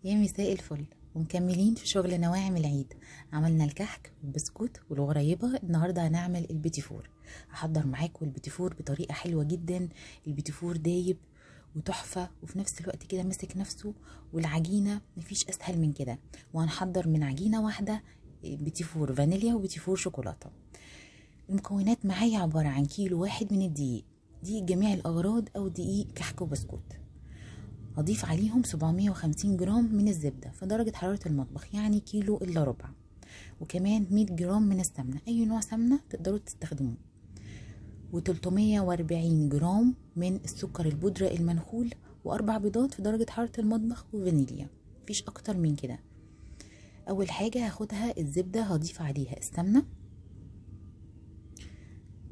يا مساء الفل. ومكملين في شغل نواعم العيد. عملنا الكحك والبسكوت والغريبة، النهاردة هنعمل البيتيفور. هحضر معاكم البيتيفور بطريقة حلوة جدا. البيتيفور دايب وتحفة، وفي نفس الوقت كده ماسك نفسه، والعجينة مفيش أسهل من كده. وهنحضر من عجينة واحدة بيتيفور فانيليا وبيتيفور شوكولاتة. المكونات معايا عبارة عن 1 كيلو من الدقيق، دقيق جميع الأغراض أو دقيق كحك وبسكوت. هضيف عليهم 750 جرام من الزبدة في درجة حرارة المطبخ، يعني 1.75 كيلو، وكمان 100 جرام من السمنة، أي نوع سمنة تقدروا تستخدموه، و340 جرام من السكر البودرة المنخول، و4 بيضات في درجة حرارة المطبخ، وفانيليا. مفيش أكتر من كده. أول حاجة هاخدها الزبدة، هضيف عليها السمنة،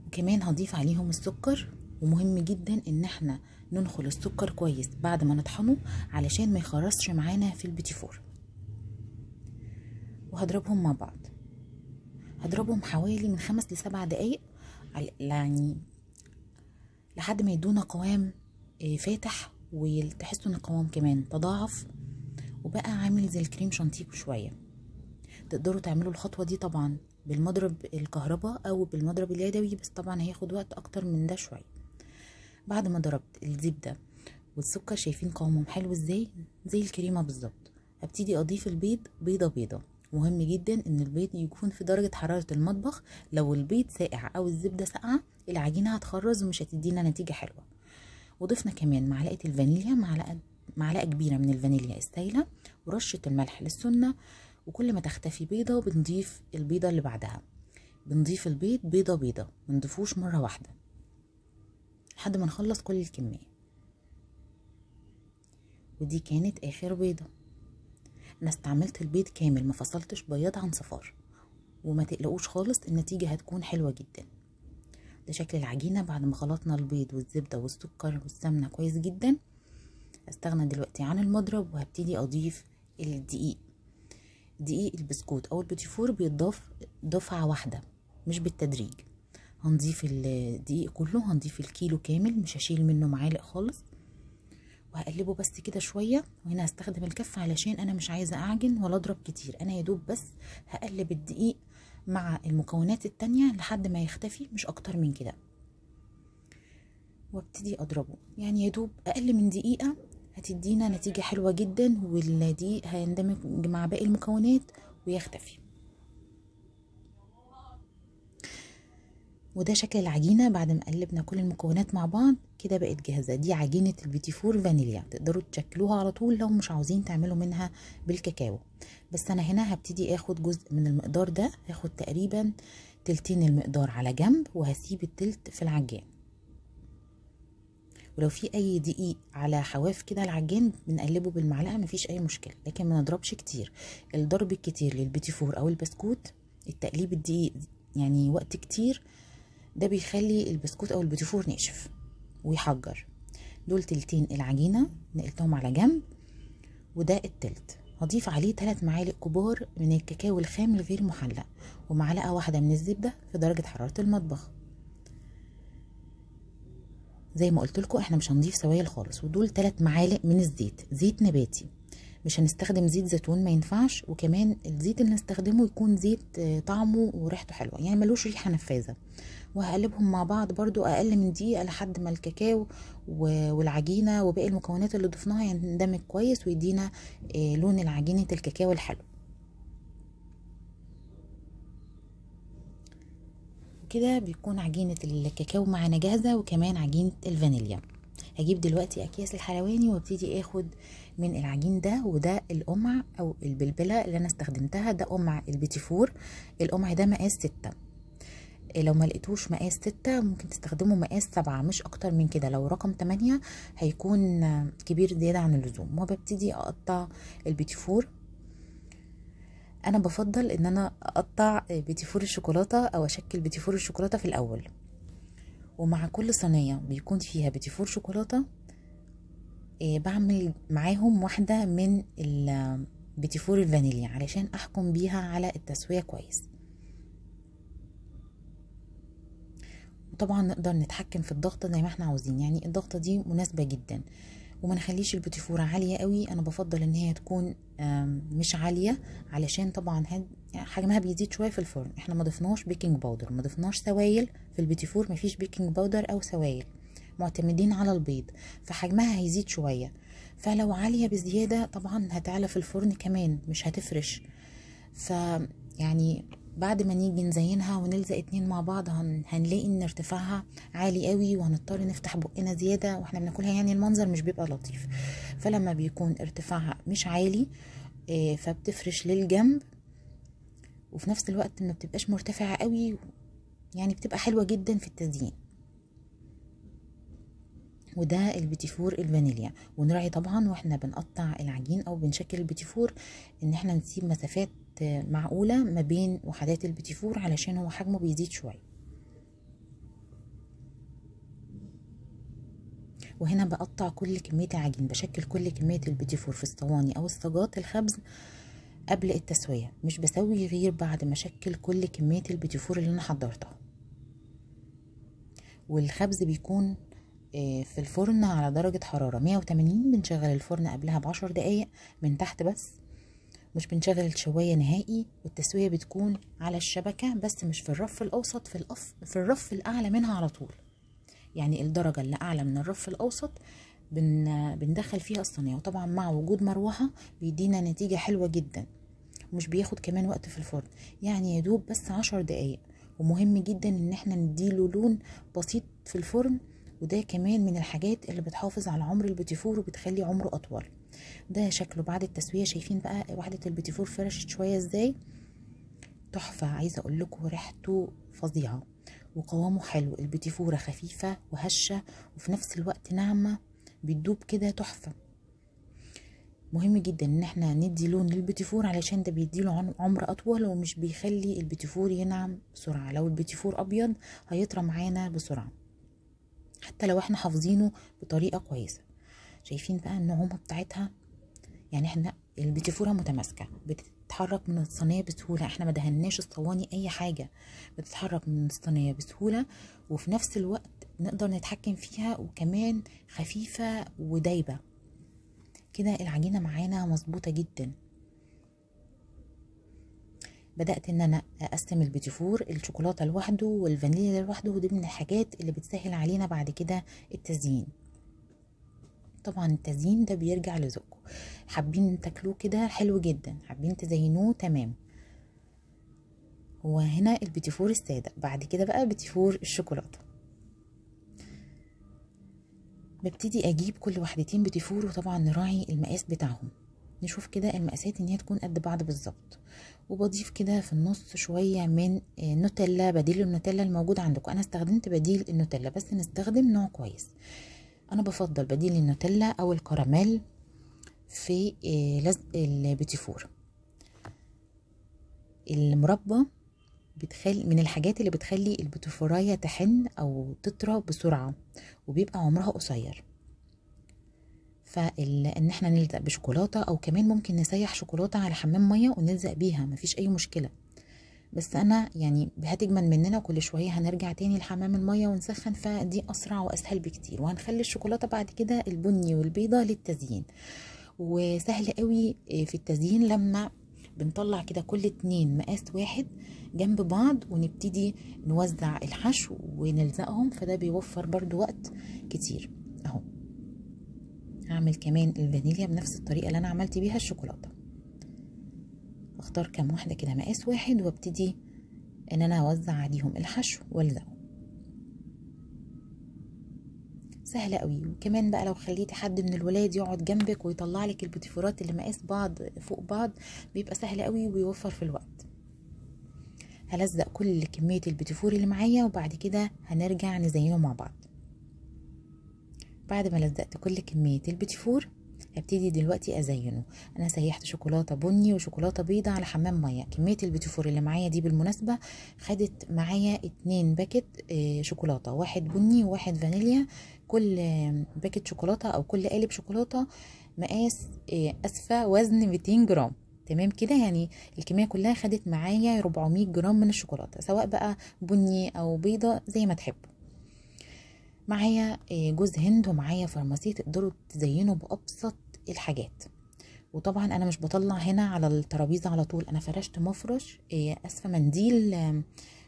وكمان هضيف عليهم السكر. ومهم جدا ان احنا ننخل السكر كويس بعد ما نطحنه علشان ما يخرصش معانا في البيتيفور. وهضربهم مع بعض، هضربهم حوالي من 5 ل7 دقايق، يعني لحد ما يدونا قوام فاتح، وتحسوا ان القوام كمان تضاعف وبقى عامل زي الكريم شانتيه شوية. تقدروا تعملوا الخطوة دي طبعا بالمضرب الكهرباء او بالمضرب اليدوي، بس طبعا هياخد وقت اكتر من ده شوية. بعد ما ضربت الزبدة والسكر، شايفين قوامهم حلو ازاي، زي الكريمة بالظبط. هبتدي اضيف البيض بيضة بيضة. مهم جدا ان البيض يكون في درجه حرارة المطبخ. لو البيض ساقع او الزبدة ساقعه العجينة هتخرز ومش هتدينا نتيجة حلوة. وضفنا كمان معلقه الفانيليا، معلقه كبيرة من الفانيليا السايله، ورشه الملح للسنة. وكل ما تختفي بيضة بنضيف البيضة اللي بعدها، بنضيف البيض بيضة بيضة، منضيفوش مرة واحدة لحد ما نخلص كل الكمية. ودي كانت اخر بيضة. انا استعملت البيض كامل، ما فصلتش بياض عن صفار، وما تقلقوش خالص النتيجة هتكون حلوة جدا. ده شكل العجينة بعد ما خلطنا البيض والزبده والسكر والسمنه كويس جدا. استغنى دلوقتي عن المضرب وهبتدي اضيف الدقيق. دقيق البسكوت او البيتيفور بيتضاف دفعه واحدة مش بالتدريج. هنضيف الدقيق كله، هنضيف الكيلو كامل، مش هشيل منه معالق خالص، وهقلبه بس كده شوية. وهنا هستخدم الكف علشان انا مش عايزه اعجن ولا اضرب كتير، انا يدوب بس هقلب الدقيق مع المكونات التانية لحد ما يختفي، مش اكتر من كده. وابتدي اضربه، يعني يدوب اقل من دقيقة هتدينا نتيجة حلوة جدا، والدقيق هيندمج مع باقي المكونات ويختفي. وده شكل العجينة بعد ما قلبنا كل المكونات مع بعض كده، بقت جاهزة. دي عجينه البيتيفور فانيليا، تقدروا تشكلوها على طول لو مش عاوزين تعملوا منها بالكاكاو. بس انا هنا هبتدي اخد جزء من المقدار ده، هاخد تقريبا تلتين المقدار على جنب، وهسيب التلت في العجان. ولو في اي دقيق على حواف كده العجان بنقلبه بالمعلقه، مفيش اي مشكلة، لكن ما نضربش كتير. الضرب الكتير للبيتيفور او البسكوت، التقليب الدقيق يعني وقت كتير، ده بيخلي البسكوت او البيتيفور ناشف ويحجر. دول تلتين العجينة نقلتهم على جنب، وده التلت. هضيف عليه 3 معالق كبار من الكاكاو الخام الغير محلى، ومعلقة واحدة من الزبدة في درجه حرارة المطبخ. زي ما قلت لكم احنا مش هنضيف سوائل خالص. ودول 3 معالق من الزيت، زيت نباتي، مش هنستخدم زيت زيتون، ما ينفعش. وكمان الزيت اللي نستخدمه يكون زيت طعمه وريحته حلوة، يعني ملوش ريحه نفاذه. وهقلبهم مع بعض برضو اقل من دقيقة لحد ما الكاكاو والعجينه وباقي المكونات اللي ضفناها يندمج كويس ويدينا لون العجينة الكاكاو الحلو. كده بيكون عجينه الكاكاو معانا جاهزة، وكمان عجينه الفانيليا. هجيب دلوقتي اكياس الحلواني وابتدي اخد من العجين ده، وده القمع او البلبلة اللي انا استخدمتها، ده قمع البيتيفور. القمع ده مقاس 6، لو ما لقيتوش مقاس 6 ممكن تستخدموا مقاس 7، مش اكتر من كده. لو رقم 8 هيكون كبير زيادة عن اللزوم. وببتدي اقطع البيتيفور. انا بفضل ان انا اقطع بيتيفور الشوكولاتة او اشكل بيتيفور الشوكولاتة في الاول، ومع كل صينية بيكون فيها بيتيفور شوكولاتة بعمل معاهم واحدة من البيتيفور الفانيليا علشان احكم بيها على التسوية كويس. وطبعا نقدر نتحكم في الضغطه زي ما احنا عاوزين، يعني الضغطه دي مناسبة جدا. وما نخليش البوتيفوره عالية قوي، انا بفضل ان هي تكون مش عالية، علشان طبعا حجمها بيزيد شوية في الفرن. احنا ما ضفناش baking powder، ما ضفناش سوائل في البوتيفور، ما فيش baking powder او سوائل، معتمدين على البيض، فحجمها هيزيد شوية. فلو عالية بزيادة طبعا هتعلى في الفرن كمان، مش هتفرش. فيعني بعد ما نيجي نزينها ونلزق اتنين مع بعض هنلاقي ان ارتفاعها عالي قوي، وهنضطر نفتح بقنا زيادة واحنا بناكلها، يعني المنظر مش بيبقى لطيف. فلما بيكون ارتفاعها مش عالي فبتفرش للجنب، وفي نفس الوقت ما بتبقاش مرتفعة قوي، يعني بتبقى حلوة جدا في التزيين. وده البيتيفور الفانيليا. ونراعي طبعا واحنا بنقطع العجين او بنشكل البيتيفور ان احنا نسيب مسافات معقولة ما بين وحدات البيتيفور، علشان هو حجمه بيزيد شوية. وهنا بقطع كل كمية العجين، بشكل كل كمية البيتيفور في الصواني او الصاجات الخبز قبل التسوية، مش بسوي غير بعد ما اشكل كل كمية البيتيفور اللي انا حضرتها. والخبز بيكون في الفرن على درجة حرارة 180، بنشغل الفرن قبلها ب10 دقايق من تحت بس، مش بنشغل الشواية نهائي. والتسوية بتكون على الشبكة بس، مش في الرف الأوسط، في الرف الأعلى منها على طول، يعني الدرجة اللي أعلى من الرف الأوسط بندخل فيها الصينية. وطبعا مع وجود مروحة بيدينا نتيجة حلوة جدا، ومش بياخد كمان وقت في الفرن، يعني يدوب بس 10 دقايق. ومهم جدا ان احنا نديله لون بسيط في الفرن، وده كمان من الحاجات اللي بتحافظ على عمر البيتيفور وبتخلي عمره أطول. ده شكله بعد التسوية، شايفين بقى وحدة البيتيفور فرشت شوية ازاي، تحفة. عايزة اقول لكم ريحته فظيعة وقوامه حلو، البيتيفورة خفيفة وهشة وفي نفس الوقت ناعمة، بتدوب كده تحفة. مهم جدا ان احنا ندي لون للبيتيفور علشان ده بيديله عمر اطول، ومش بيخلي البيتيفور ينعم بسرعة. لو البيتيفور ابيض هيطرى معانا بسرعة حتى لو احنا حافظينه بطريقة كويسة. شايفين بقى النعومة بتاعتها، يعني احنا البيتيفورة متماسكة، بتتحرك من الصينية بسهولة، احنا ما دهناش الصواني اي حاجة، بتتحرك من الصينية بسهولة، وفي نفس الوقت نقدر نتحكم فيها، وكمان خفيفة ودايبة كده. العجينة معانا مظبوطة جدا. بدأت ان انا اقسم البيتيفور، الشوكولاتة لوحده والفانيليا لوحده، ودي من الحاجات اللي بتسهل علينا بعد كده التزيين. طبعا التزيين ده بيرجع لذوقكم، حابين تاكلوه كده حلو جدا، حابين تزينوه تمام. وهنا البيتيفور السادة، بعد كده بقى بيتيفور الشوكولاتة. ببتدي اجيب كل وحدتين بيتيفور، وطبعا نراعي المقاس بتاعهم، نشوف كده المقاسات ان هي تكون قد بعض بالظبط. وبضيف كده في النص شوية من نوتيلا، بديل النوتيلا الموجود عندكم. انا استخدمت بديل النوتيلا، بس نستخدم نوع كويس. انا بفضل بديل النوتيلا او الكراميل في لزق البيتيفور. المربى بتخلي من الحاجات اللي بتخلي البيتيفورايه تحن او تطرى بسرعة، وبيبقى عمرها قصير. فان احنا نلزق بشوكولاته، او كمان ممكن نسيح شوكولاتة على حمام مية ونلزق بيها، مفيش اي مشكلة. بس انا يعني هتجمل مننا، وكل شوية هنرجع تاني لحمام المية ونسخن، فدي اسرع واسهل بكتير. وهنخلي الشوكولاتة بعد كده البني والبيضة للتزيين، وسهل قوي في التزيين لما بنطلع كده كل 2 مقاس واحد جنب بعض، ونبتدي نوزع الحشو ونلزقهم، فده بيوفر برضو وقت كتير. اهو هعمل كمان الفانيليا بنفس الطريقة اللي انا عملت بيها الشوكولاتة. اختار كام واحدة كده مقاس واحد، وابتدي ان انا اوزع عليهم الحشو والزقه. سهلة قوي. وكمان بقى لو خليتي حد من الولاد يقعد جنبك ويطلع لك البوتيفورات اللي مقاس بعض فوق بعض، بيبقى سهل قوي وبيوفر في الوقت. هلزق كل كمية البوتيفور اللي معايا، وبعد كده هنرجع نزينه مع بعض. بعد ما لزقت كل كمية البوتيفور هبتدي دلوقتي ازينه. انا سيحت شوكولاتة بني وشوكولاته بيضة على حمام مية. كمية البوتيفور اللي معايا دي بالمناسبة خدت معايا 2 باكت شوكولاتة، واحد بني وواحد فانيليا. كل باكت شوكولاتة او كل قالب شوكولاتة مقاس اسفه وزن 200 جرام، تمام كده. يعني الكمية كلها خدت معايا 400 جرام من الشوكولاتة، سواء بقى بني او بيضة زي ما تحبوا. معايا جوز هند ومعايا فرماسيه، تقدروا تزينوا بابسط الحاجات. وطبعا انا مش بطلع هنا على الترابيزة على طول، انا فرشت مفرش اسفه منديل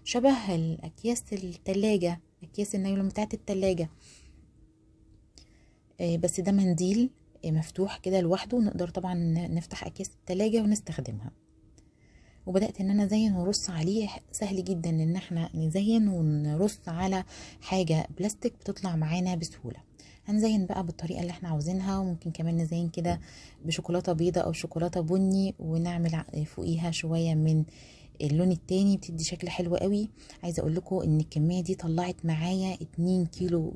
شبه الاكياس التلاجة، اكياس النايلون بتاعت التلاجة، بس ده منديل مفتوح كده لوحده، نقدر طبعا نفتح اكياس التلاجة ونستخدمها. وبدأت ان انا ازين ورص عليه. سهل جدا ان احنا نزين ونرص على حاجة بلاستيك، بتطلع معانا بسهولة. هنزين بقى بالطريقة اللي احنا عاوزينها، وممكن كمان نزين كده بشوكولاتة بيضة او شوكولاتة بني، ونعمل فوقيها شوية من اللون التاني، بتدي شكل حلو قوي. عايزه اقول لكم ان الكمية دي طلعت معايا 2.5 كيلو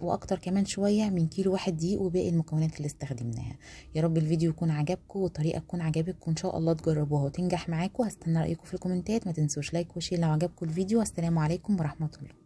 واكتر كمان شوية من 1 كيلو دقيق وباقي المكونات اللي استخدمناها. يا رب الفيديو يكون عجبكم والطريقة تكون عجبتكم، وان شاء الله تجربوها وتنجح معاكم. هستنى رايكم في الكومنتات، ما تنسوش like و share لو عجبكم الفيديو. والسلام عليكم ورحمة الله.